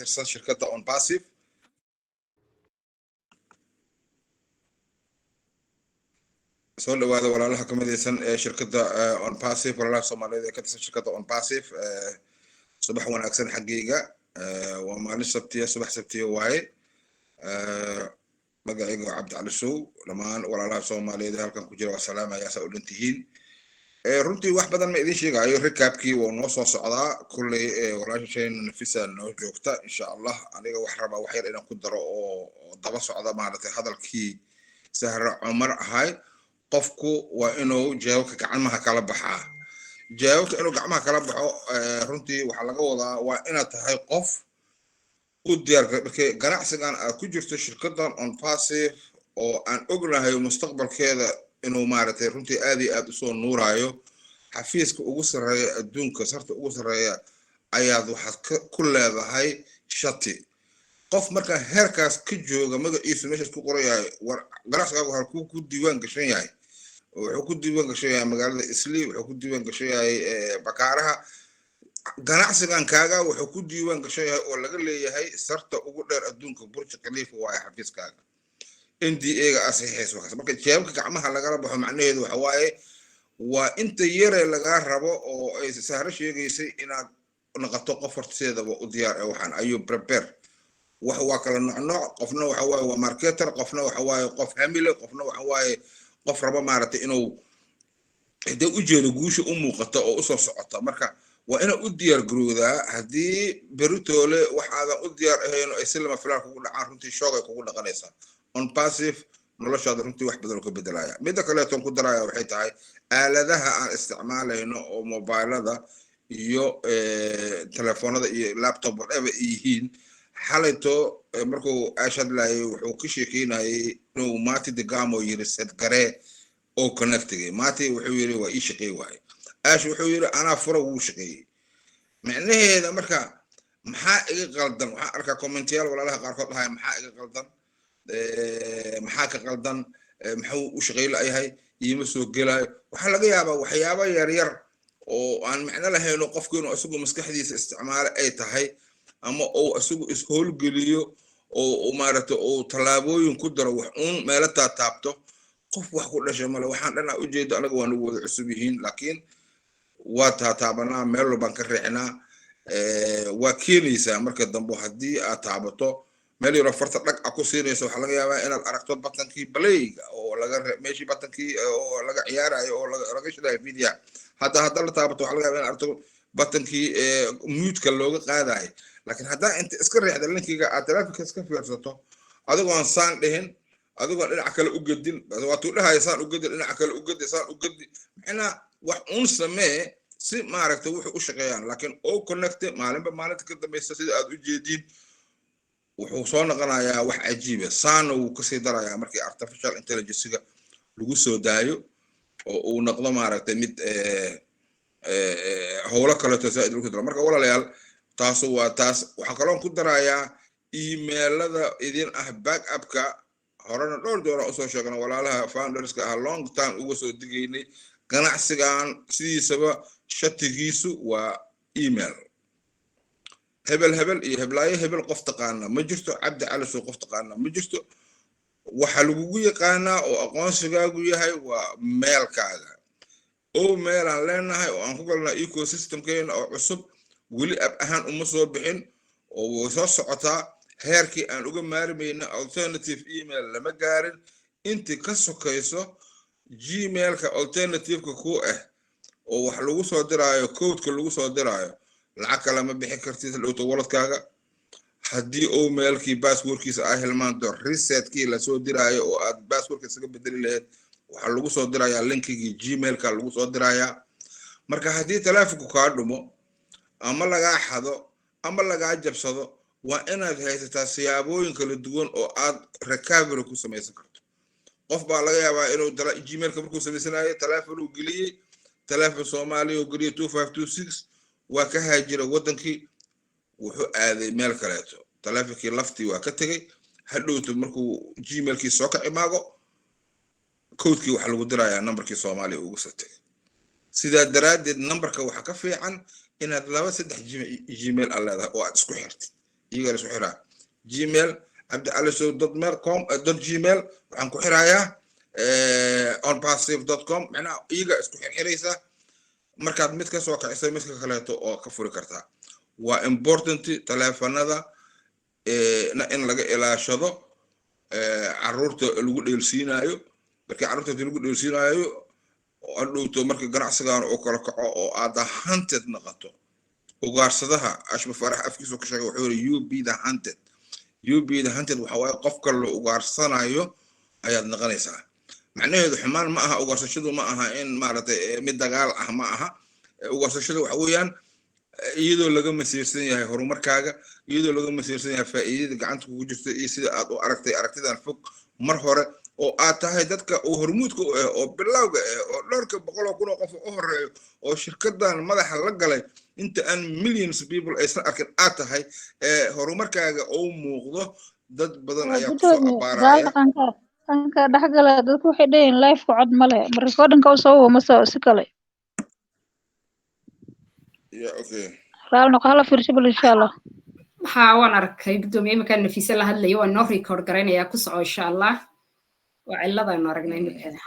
tirsan shirkadda OnPassive. Soo dhawaada walaalaha ka midaysan ee shirkadda OnPassive, walaalaha Soomaaliyeed ee ka tirsan shirkadda OnPassive. Subax wanaagsan xaggayga. Waa maalin Sabtiya, subax Sabtiya waaye. Magacayga waa Cabdi Cali Sow. Dhammaan walaalaha Soomaaliyeed ee halkan ku jira waa salaamayaa, saa u dhan tihiin. Runtii wax badan ma idiin sheegayo, recapkii wuu noo soo socdaa kulley. Walaashashayna Nafisa noo joogta, insha Allah. Aniga wax rabaa wax yar inaan ku daro oo daba socda maaragtay hadalkii Sahre Cumar ahay. Qofku waa inuu jeebabka gacmaha kala baxaa. Jeebabka inuu gacmaha kala baxo runtii waxaa laga wadaa waa inaad tahay qof u diyaar markee ganacsigan aad ku jirto, shirkadan OnPassive oo aan ognahay mustaqbalkeeda inuu maaragtay runtii aad iyo aad usoo nuuraayo. Xafiiska ugu sarreeya adduunka, sarta ugu sarreeya ayaad waxaad ku leedahay shati. Qof markaa heerkaas ka jooga, magaciisu meeshaas ku qoran yahay, war ganacsigaagu halkuu ku diiwaan gashan yahay? Wuxuu ku diiwaan gashan yahay magaalada Islii, wuxuu ku diiwaan gashan yahay Bakaaraha. Ganacsigan kaaga wuxuu ku diiwaan gashan yahay oo laga leeyahay sarta ugu dheer adduunka, Burj Khalifa waaye xafiiskaaga. NDA ga asaxiixayso waxaas. Marka jeebabka gacmaha lagala baxo macnaheedu waxa waaye waa inta yaree lagaa rabo oo ay Sahro sheegaysay, inaad noqoto qof hortiseedaba u diyaar eh. Waxaan ayuu prepare wax waa kala nooc nooc. Qofna waxa waaye waa marketer, qofna waxa waaye qof hamile, qofna waxa waaye qof raba maaragtay inuu hadee ujeedo guusha u muuqata oo usoo socota. Marka waa inaad u diyaar garowdaa. Haddii beritoole waxaadan u diyaar ahayn oo ay si lama filaan kugu dhacaan, runtii shoog ay kugu dhaqanaysaa. OnPassive noloshaada runtii wax badan oo ka bedelaya. Midda kaleeton ku daraya waxay tahay aaladaha aan isticmaalayno oo mobilada iyo telefoonada iyo laptop, whatever ay yihiin. Xalayto markuu Ash hadlayay wuxuu ka sheekeynayay inuu Mati Degamo yiri set garee oo connectigay. Mati wuxuu yiri waa ii shaqeey waaye. Ash wuxuu yiri anaa fura, wuu shaqeeyey. Micnaheeda marka maxaa iga qaldan? Waxaan arkaa commentiyaal walaalaha qaarkood dhahaya maxaa iga qaldan, maxaa ka qaldan, muxuu u shaqey la'yahay, iima soo gelaayo. Waxaa laga yaabaa waxyaabo yaryar oo aan micno lahayno qofku inuu isagu maskaxdiisa isticmaalo ay tahay, ama uu isagu is-howlgeliyo oo maaragtay uu tallaabooyin ku daro, wax uun meelo taataabto. Qof wax ku dhashay male. Waxaan dhanaa ujeedo anaga waa nagu wada cusub yihiin, laakiin waa taataabanaa, meel walbaan ka riixnaa. Waa keenaysaa marka dambe haddii aad taabato meel yaroo farta dhag a ku siinayso, waxaa laga yaabaa inaad aragto buttonkii playga oo laga meeshii buttonkii oo laga ciyaarayo oo laga shidayo video. Hadda hadda la taabato, waxaa laga yaabaa inaad aragto buttonkii muteka looga qaadayo. Laakiin haddaa inta iska riixda linkiga, aad telefonka iska fiirsato adigoon saan dhihin, adigoon dhinac kale u gedin, waatuu dhahaya saan u gedi, dhinaca kale u gedi, saan u gedi, macnaa wax uun samee si maaragtay wuxuu u shaqeeyaan. Laakiin o connecte maalinba maalinta ka dambeysa, sida aad u jeediin, wuxuu soo noqonayaa wax cajiiba. Saana wuu kasii darayaa markii artificial intelligencega lagu soo daayo oo uu noqdo maaragtay mid howlo kaleeto zaaid lagu daro. Marka walaalayaal, taasu waa taas. Waxaa kaloon ku darayaa emailada idin ah backupka. Horena dhowr jeer aan usoo sheegna, walaalaha founderska ah long time uga soo digaynay. Ganacsigan sidiisaba shatigiisu waa email. Hebel hebel iyo heblaayo hebel qof taqaana ma jirto, Cabdi Cali Sow qof taqaana ma jirto. Waxa lagugu yaqaanaa oo aqoonsigaagu yahay waa mailkaaga. O mailaan leenahay oo aan ku galnaa ecosystemkeena oo cusub weli app ahaan uma soo bixin oo way soo socotaa. Heerkii aan uga maarmayna alternative email lama gaarin. Intii ka sokayso Gmailka alternativeka ku ah oo wax lagu soo diraayo, codeka lagu soo diraayo, lacag kale ma bixin kartid dhowto walletkaaga. Haddii uu mailkii passwordkiisa aa hilmaanto, resetkii lasoo diraayo oo aad passwordka isaga bedeli lahayd waxaa lagu soo dirayaa linkigii Gmailka lagu soo dirayaa. Marka haddii telefonku kaa dhumo ama lagaa xado ama lagaa jabsado, waa inaad haysataa siyaabooyin kala duwan oo aad recovery ku samaysan karto. Qof baa laga yaabaa inuu Gmailka markuu samaysanayo telefon uu geliyey, telefon Soomaaliya uu geliyey 2526, waa ka haajira waddankii, wuxuu aaday meel kaleeto, telefonkii laftii waa ka tegey. Hadhowto markuu Gmailkii soo ka imaago, codekii waxaa lagu dirayaa numberkii Soomaaliya uga soo tegay. Sidaa daraaddeed numberka waxaa ka fiican inaad laba saddex Gmail aad leedahay oo aad isku xirtid. Iyaga la isku xiraa Gmail cabdicalisow.mail com .gmail waxaan ku xirayaa onpassive.com. Macnaha iyaga isku xirxiraysa. Markaad mid ka soo kiciso, midka kaleeto oo ka furi kartaa. Waa important taleefanada na in laga ilaashado caruurta lagu dheelsiinayo. Markii carruurta hadii lagu dheelsiinayo, hadhowto marka ganacsigan uu kala kaco oo aad hunted noqoto, ugaarsadaha Ashma Farax afkiisu ka sheegay, wuxuu yiri, "You be the hunted, you be the hunted." Waxa waaye qofka la ugaarsanayo ayaad noqonaysaa. Macnaheedu xumaan ma aha. Ugaarsashadu ma aha in maaragtay mid dagaal ah ma aha. Ugaarsashadu waxa weeyaan iyadoo laga masiirsan yahay horumarkaaga, iyadoo laga masiirsan yahay faa'iidada gacanta kugu jirta iyo sida aad u aragtay aragtidan fog mar hore, oo aad tahay dadka uu hormuudka u ah oo bilowga ah oo dhowrka boqol oo kun oo qof u horeeyo oo shirkadan madaxa la galay inta aan millions people aysan arkin aad tahay, horumarkaaga uu muuqdo, dad badan ayaa kusoo abaaraya. Dhanka dhexgala, dadku waxay leeyihin live-ka cod ma leh. Ma recordingka u sababa mase si kale? Yeah, okay. Raal noqo, hala fiirsho bal, insha Allah. Haa, waan arkay, gudoomiye. Iminkaan Nafiise la hadlayo, waa noo record garaynayaa. Ku soco, insha Allah. Waa cilladaynu aragnay iminkeeda.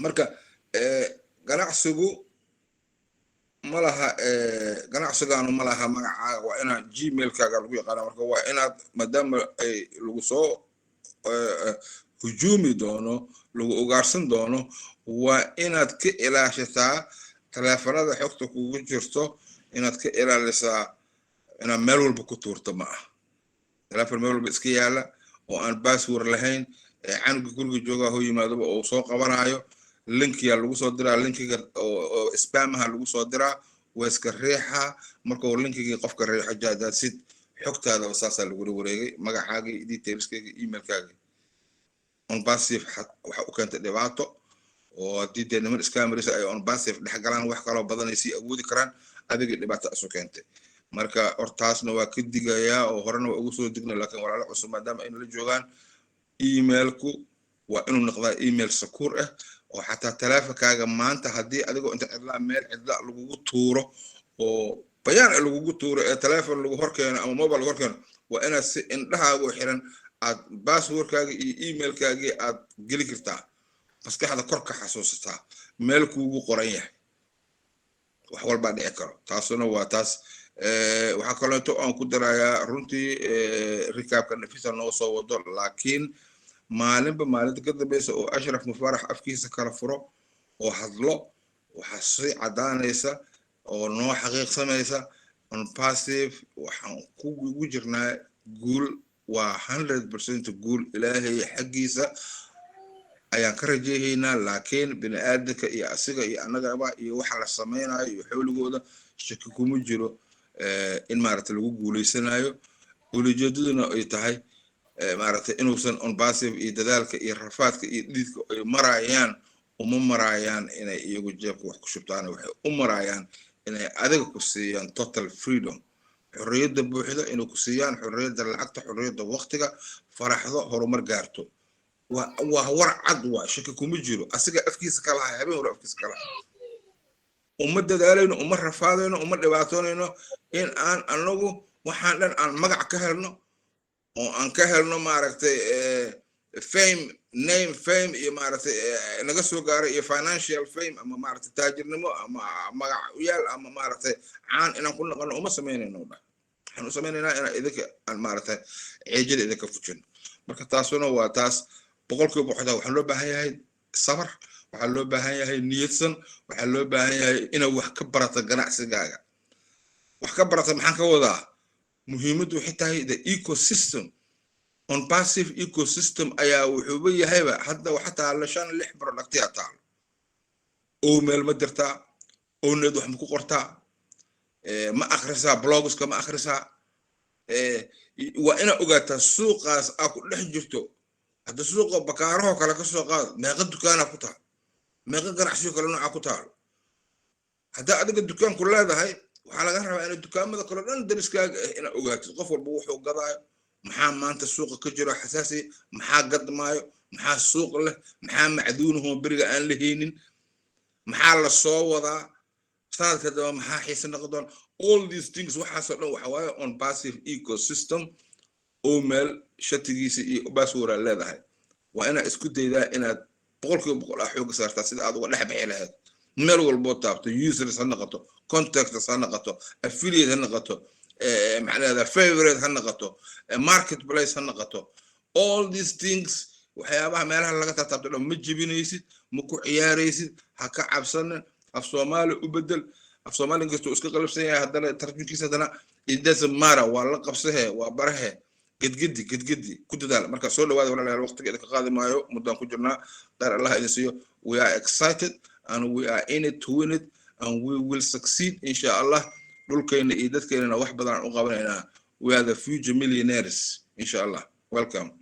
Marka ganacsigu ma laha, ganacsigaanu ma laha magacaaga. Waa inaad Gmailkaaga lagu yaqaana. Marka waa inaad, maadaama ay lagu soo hujuumi doono, lagu ugaarsan doono, waa inaad ka ilaashataa taleefanada xogta kugu jirto, inaad ka ilaalisaa inaad meel walba ku tuurto. Ma ah taleefon meel walba iska yaala oo aan password lahayn, canuga guriga joogaa hoo yimaadaba oo soo qabanayo. Linkiya lagu soo diraa, linkiga oo spamaha lagu soo diraa, waa iska riixaa. Marka uu linkigii qofka riixo, jaadaasid xogtaadaba saasaa lagula wareegay, magacaagii, detailskaagii, emailkaagii. OnPassive waxa u keentay dhibaato, oo haddii dee niman scammers ay OnPassive dhex galaan, wax kaloo badan ay sii awoodi karaan. Adiga dhibaato isu keentay. Marka hortaasna waa ka digayaa, oo horena waa ugu soo digna, laakiin walaalo cusub maadaama ayna la joogaan, emailku waa inuu noqdaa email secure ah, oo xataa taleefonkaaga maanta haddii adigoo inta cidlaa meel cidla lagugu tuuro oo bayaan lagugu tuuro ee taleefon lagu horkeeno ama mobile lagu horkeeno, waa inaad si indhahaagu xiran aad passwordkaaga iyo emailkaagii aad geli kartaa, maskaxda kor ka xasuusataa, meel kuugu qoran yahay. Wax walbaa dhici karo. Taasuna waa taas. Waxaa kaleeto aan ku darayaa, runtii recapka Nafisa noo soo wado, laakiin maalinba maalinta ka dambeysa oo Ashraf Mufaarax afkiisa kala furo oo hadlo, waxaa sii caddaanaysa oo noo xaqiiqsamaysa OnPassive waxaan kugu jirnaa guul. Waa 100% guul. Ilaahay xaggiisa ayaan ka rajeehaynaa, laakiin bini aadamka iyo asiga iyo annagaba iyo waxa la samaynayo iyo xooligooda shaki kuma jiro in maaragtay lagu guuleysanayo. Ulijeedaduna ay tahay maaragtay inuusan OnPassive iyo dadaalka iyo rafaadka iyo dhiidka ay marayaan uma marayaan inay iyagu jeebka wax ku shubtaan. Waxay u marayaan inay adiga ku siiyaan total freedom, xorriyadda buuxda inay ku siiyaan, xorriyadda lacagta, xorriyadda waqtiga, faraxdo, horumar gaarto. Waa war cad, waa shaki kuma jiro. Asiga afkiisa ka lahay, habeen hore afkiisa ka lahay. Uma dadaalayno, uma rafaadayno, uma dhibaatoonayno in aan anagu waxaan dhan aan magac ka helno oo aan ka helno maaragtay fame, name, fame iyo maaragtay naga soo gaaray iyo financial fame ama maaragtay taajirnimo ama magac uyaal ama maaragtay caan inaan ku noqono uma samaynayno dha. Waxaan u samaynaynaa inaan idinka aan maaragtay ceejada idinka fujino. Marka taasuna waa taas. 100%. Waxaa loo baahan yahay sabar, waxaa loo baahan yahay niyadsan, waxaa loo baahan yahay inaad wax ka barata ganacsigaaga. Wax ka barata maxaan ka wadaa? Muhiimaddu waxay tahay the ecosystem. OnPassive ecosystem ayaa wuxuuba yahayba hadda waxa taalo shan lix productiya taalo. Oo meel ma dirtaa? Owneed wax ma ku qortaa? Ma akhrisaa blogska? Ma akhrisaa? Waa inaad ogaataa suuqaas aa ku dhex jirto. Hadda suuqa Bakaarahoo kale ka soo qaad, meeqa dukaanaa ku taal? Meeqa ganacsiyo kale noocaa ku taalo? Haddaa adiga dukaanku leedahay, waxaa laga rabaa inaad dukaamada kale dhan dariskaaga ah inaad ogaatid qof walba wuxuu gadaayo, maxaa maanta suuqa ka jiro xasaasi, maxaa gadmaayo, maxaa suuq leh, maxaa macduunahoo beriga aan lahaynin, maxaa la soo wadaa. Sanadka dambe maxaa xiise noqon doona? All these things, waxaasoo dhan waxa waaye ONPASSIVE ecosystem oo meel shatigiisa iyo password aad leedahay. Waa inaad isku daydaa inaad 100% ah xooga saartaa sida aad uga dhex bixi lahayd. Meel walboo taabto, users ha noqoto, contacts ha noqoto, affiliate ha noqoto, maxaa leedahay, favorite ha noqoto, marketplace ha noqoto, all these things, waxyaabaha meelaha laga taataabto dhan ma jebinaysid, ma ku ciyaaraysid. Ha ka cabsanin. Af Soomaali u bedel. Af Soomaali inkastuu iska qalabsan yahay, haddana tarjunkiisa haddana it doesn't matter. Waa la qabsahe, waa barahe, gedgedi gedgedi ku dadaal. Marka soo dhawaada, walaalayaal. Waqtiga idinka qaadi maayo, muddaan ku jirnaa. Khayr Allah idin siiyo. We are excited and we are in it to win it and we will succeed, insha Allah. Dhulkayna iyo dadkeynana wax badan aan u qabanaynaa. We are the future millionaires, insha Allah. Welcome.